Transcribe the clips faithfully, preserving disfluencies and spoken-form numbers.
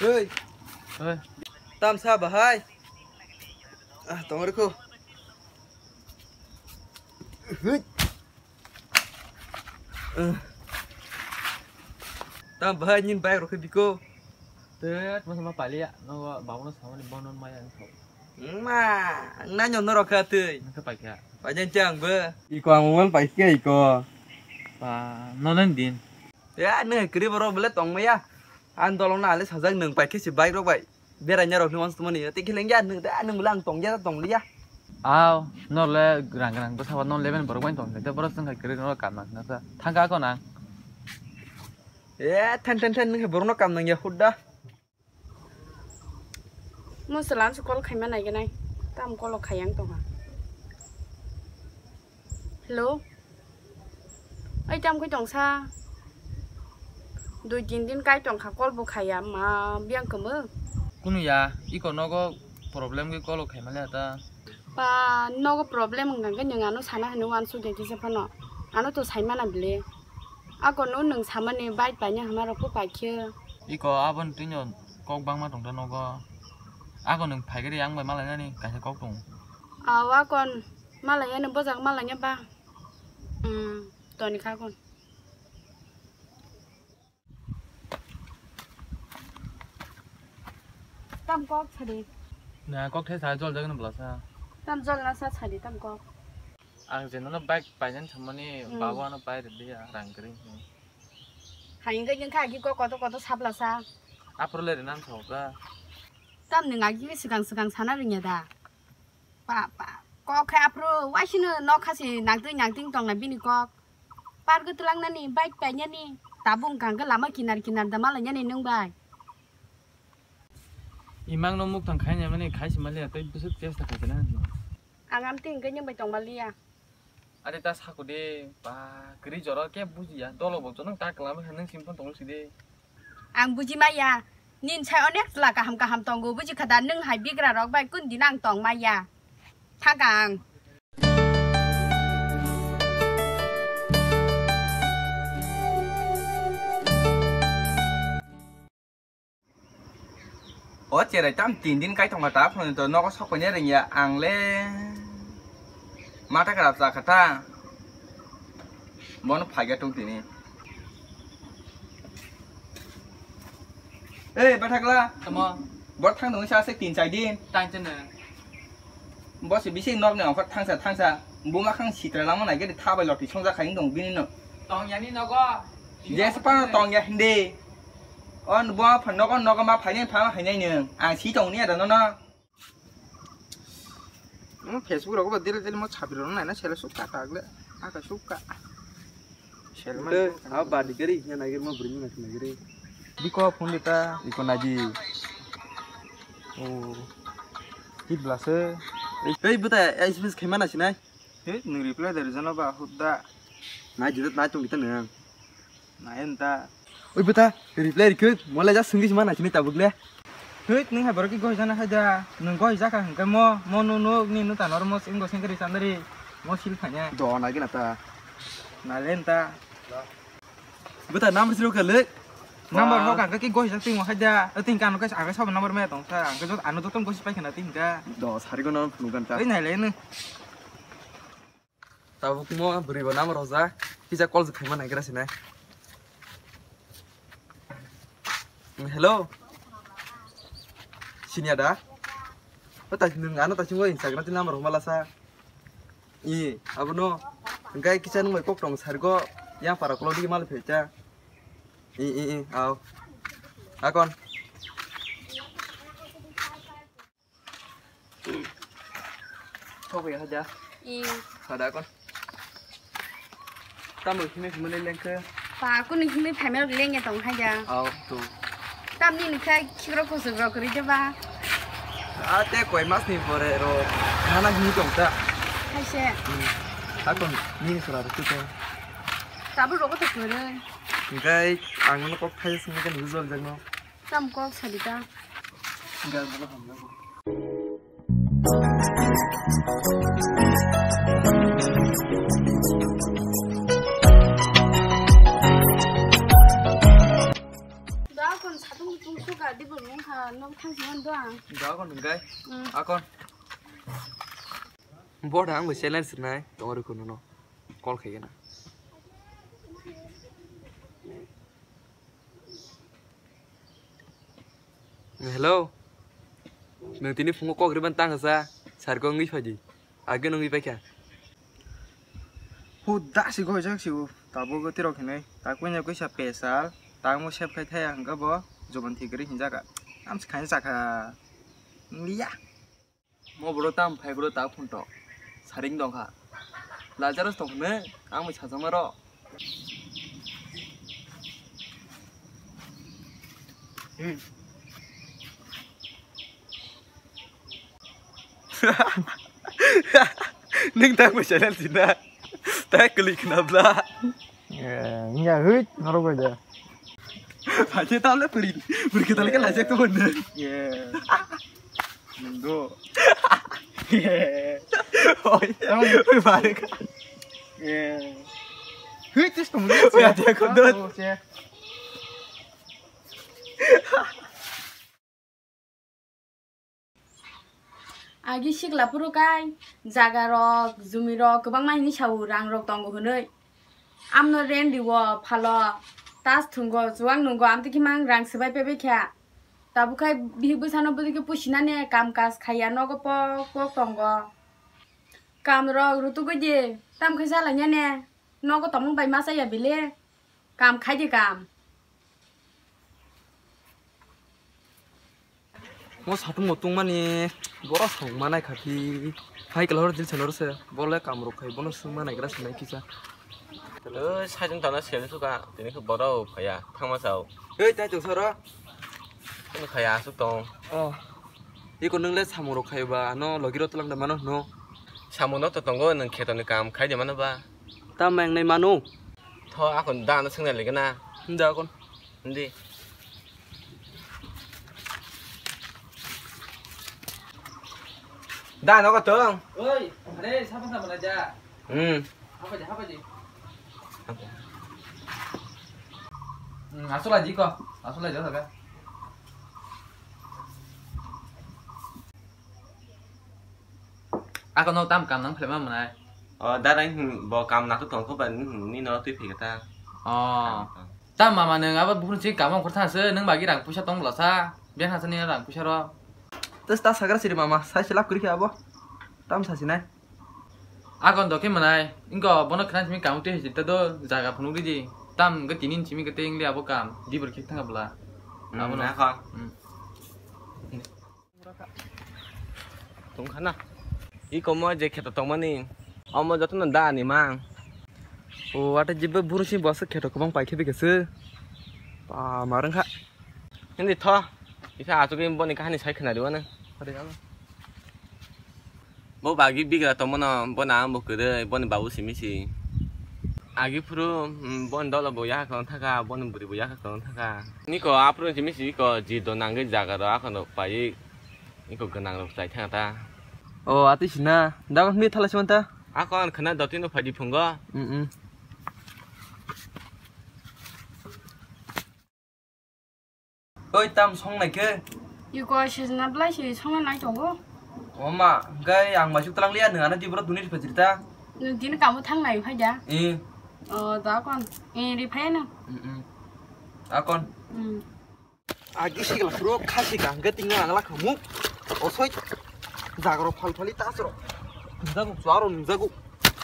Hei. Hei. Tamsa bahai. Ah, tongri ko. Hei. Tam bahai nini bike rokhe biko. Tet, masa ma paliya. No, babu no samani bonon maya ang thau. Ma, na nyo no rokha tei. Nang khe paikha. Pajan chang be. Iko ang mobile paikha iko. Pa, no len din. Ya, ne kri boro bele tong maya. An dolong na ale sajak nang paikhe si bike rok bai. Beraina rok ni wansuk mani, tei khe lengya, nwng da, nwng lang tongya, tong liya. Aw, nor le grang grang bwsa ba non leben borok bai tong, tei borok chwng khai kwrwi no kam nang sa. Thang ka ko nang. E, then, then, then, nwng khe borok no kam nang ya, hudda. Mo selan su call khaima nai gwnai, tam call khai yang tong ha. Hello. Ai, tam khe tongsa. Dui tin din kai tongkha, call bo khaiya, ma biyang kwmwi. Kunu ya, iko nogo problem khe call khai mali ata. Pa, nogo problem wngkha khe nwng ano sana hwnwi uansuk ya kisa phano. Ano to sai mana bile. Ako no nwng samani bike paina hwnarok bo paikhe. Iko aboni twino kok bangma tongda nogo. Ako nwng phaigari yang bai malainani kaisa kok tongo. Aw, akon malainani bojak malaina ba. Hmm, toni kha kon. Tam kok sadi. Na kok the sa jol jagan bla sa. Tam jol na sa sadi tam kok. Ang je nono bike painani samani Hmm. Babu ano pai rwdi ya rang kwrwi. Hai wngkha wngkha agi kok koto koto sabla sa. Apro le rinan thok ka. Tam nwng agi swkang swkang sana rwngya da. Pa, pa. Kok khe aphuru waisino nok khasi nangtwi nangtwi tongna bini kok. Park twlangnani, bike painani, tabuk wngkha hwnkhe lama kinar kinar da malainani nwng bai. Imang no mukthang khainai mani khaisi maliya tei bwswk chesta khaisana hinwi. Ang amtwi hwnkhe nwng bai tongma liya. Are ta sako de, ba, kwrwi jora khe bujiya, dolo bo jono ta kwlama khe nwng sim phone tonglo si de. Ang buji maya, nini sai onek chwla kaham kaham tongo, buji kha da nwng hai bigra rok bai kun din ang tong maya. Thangkha ang. O cherai tam tin din kai tongkha ta phone to nogo sok paina ringya ang le mata kharap cha kha ta. Bono phaiga tong tini. Ei, bathakla. Tamo. Bor thang dong sa se tin chai din. Tang chene. Bo se bisi nok ni ongkha thangsa, thangsa. Buma khang sitra lama nai gede thabai loti songja khaing dong bini no. Tong yani nogo. Jesa pa tong ya hindi. On bo phan nogo, nogo ma phainai pha ma phainai nung. Ang si tong ni ada no no. Mo Facebook rogo ba dile dile mo chapri rogo naina sele sukka tagle. Aka sukka. Sele ma. Te, a ba di gari, ya nagir mo bring ma nagir. Biko phone dita, iko naji. Oh. Ki blase. Ei buta, S M S khaima na sinai. He, nung reply dari jana ba hudda. Nai jidat nai tong kita nang. Nayan ta. Oi bwta, reply rikuk, mole ja sungwi sima naisini tabuk le. Thwit, nung hai borok ki goi jana hai da, nung goi jaka hwnkhe mo, mo nu nuk ni nu tanor mo sing gosing kari sandari, mo sil phanya. Do nai gina ta. Nalen ta. Bwta number siro khe le. Number mo kangka ki goi jak tingo hai da, ting kano khe aga sabo number me tong sa, ang khe jot ano joton gosi pai khana ting ka. Do sari gono phunu gan ta. Oi nai le nu. Tabuk mo bwrwi bo number rojak, kisa call se khaima naigra sinai. Hello. Siniya da? O ta nwng ano ta singwi Instagram ti number homa lasa. I, abono. Hingkai kisa nwng bai kok tong sargo, yang para kolo di mal phecha. I, i, i, au. Akon. Thok ya haja. I. Sada kon. Tamo himai himai lengkhe. Pa, kunu himai phaimai lengya tong haja. Au, to. Tamni nikha khikro kusuk rok ri de ba. A te koi mas ni pore ro. Nana hini tong ta. Haise. Hmm. Akon nini sura ro tu to. Tabu rogo to kore. Gai ang no kok thai sini kan huzol jagno. Tam kok sadi ta. Gal bolo hamla. Da kon satung tung suka Bo wngkha, nok thang sini do ang. Da kon hingkai. Mm. Akon. Bo da ang bo challenge nai, tong ri kuno no. Call khai na. Hello. Nwng tini phungo kok riban tang sa, sir ko wngwi phaidi. Age nungwi paikha. Hu da si goi jak si u. Tabuk tiro khinai. Takwi nya kwisa pesal. Tamo sep khai thaya hingka bo. Joban thikri hinjaka. Am si khain saka. Liya. Mo bro tam phai bro ta phunto. Saring dongkha. Lazarus tong ne. Ang mai sajama ro. Hmm. Neng tak mo channel sina. Tak klik na bla. Ya, hit, norok bai da. Aje tale puri, puri kita lagi lajak tuh bener. Ya. Nunggu. Oi, oi, balik. Ya. Hit, terus kemudian. Oi, ada aku dot. Agi sikla phuru kai jaga rok, jumi rok kwbangma hinwi sao, rang rok tongo hwnwi. Amno rent rio, phalo, tas thwngo, chuwak nungo, amtwi khe mang rang swbai pebai kha. Tabuk khai bihik bwsano bwtwi khe pusinani kam kaj khaiya, nogo pok pok tongo. Kam rok rutugwi di, tam khai salainani, nogo tongmung bai ma chaya bile. Kam khai di kam. Mo satung mo tungmani borok song manai kha phi. Hai kala hor dil sanor se. Bole kam rok khai bono sung manai gra sanai kisa. Oi, sajung tana sel suka. Tini khe borok phaya. Thangma sao. Ei, tai tong soro. Tini phaya asuk tong. Oh. Iko nung le samung rok khai ba. No logi ro tulang da mano no. Samung no to tongo, nung kheto ni kam khai de mano ba. Tam mang nai mano. Tho, akon da no sung nai le gana. Da akon. Hindi. Da, nogo tong. Oi, are, sapa sapa na ja. Hmm. Apa ja, apa ji? Apa? Hmm, asula ji ko. Asula ja saga. Ako no tam kam nang phlema mwnai. O, da, bo kam natuk tong kho ba, ni no twi phi kha ta. O. Tam mama, nwng abo buphuru si kamo khor thang se, nwng bagi rang puisa tong bwla sa, biang hasa ni rang puisa ro. Tes ta sagra siri mama, sai se lak kuri khe abo. Tam sa sinai. Akon do khe mwnai, ingko bono khna simi kamo twi hisi ta do, jaga phunuk ridi. Tam ge tinin simi ge tei ingli abo kam, dibor khe thang bwla. Hmm, abo no. Akon. Hmm. Tongkha na. Iko mo je kheto tongmani. Omo jotono da ni mang. O, wate jibe burung si bo aswk kheto kwbang paikhe bikhe se. Ba, ma rwngkha. Hindi tho. Isa asugwi boni kahani sai khna diwa nang. Ade abo. Bo bagi bigra tongmano, bo na ang bo kwrwi, boni babu simi si. Agi phuru, mm, boni dolo bo yakha kwlwng thaka, boni bwrwi bo yakha kwlwng thaka. Niko aphuru simi si iko ji do nangwi jaga ro akhano paiwi iko gwnang rok chai thang ta. O, atwi sina, dagon mi thala siman ta? Ako ang khna dotino phaidi phungo. Mm, mm. Oi, tam song nai khe? Iko sijna belai si songna nai tongo. O ma, hwnkhe ang maisuk tlang liya, nwng ano tiboro duni ripha jirta. Nwng tini kamo thang nai phai da? Eh. O, da kon. Eh, ri phai no. Mm, mm. Akon. Mm. Agi sikla phuru khasi ka hwnkhe tingna ang lakha muk. Osoi. Jagaro phal phali tasro. Nungjago, chuaro nungjago.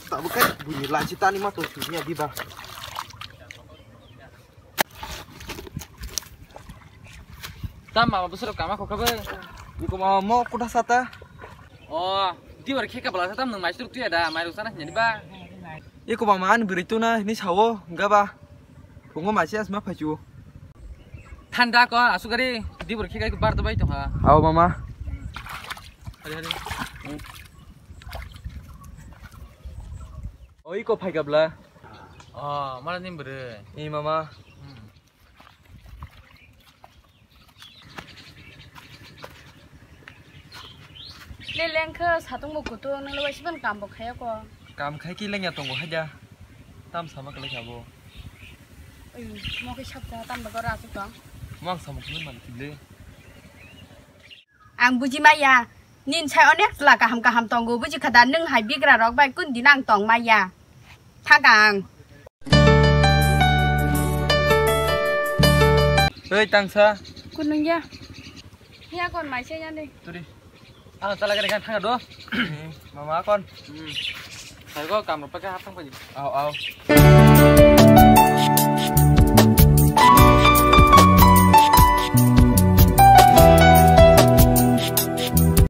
Tabuk khe buini lachi tani ma to sini ya diba. Tam mama bwswrok kama khokha bai. Iko mama mo kuda sata. O, dibar khe kabla sa tam nwng maisruk tuya da, mairuk sana hini ba. Iko mama ani bwrwi tuna hini sawo, hwnkha ba. Phungo machi asma phaichu. Thanda ko asugari dibar khe kai bar to bai tongha. Aw mama. Hari hari. O iko phai kabla. O, mara ni bwrwi. I mama. Hmm. Le lengkha satung bo kutung, nang le waisa ban kam bo khaya ko. Kam khai ki lengya tongo haja. Tam sama kale khabo. Oi, mo khe sabta tam ba gora asuk tong. Mo ang samung khe man kile. Ang buji maya. Nin sai onek chwla kaham kaham tongo, buji kha da, nwng hai bigra rok bai kun din ang tong maya. Thang ang. Oi, tangsa. Kunung ya. Ya kon mai se ya ni. Turi. Ah, chala gari kan thang do. Mama kon. Hmm. Sai go kam ro pa ka hap thang pa ji. Au, au.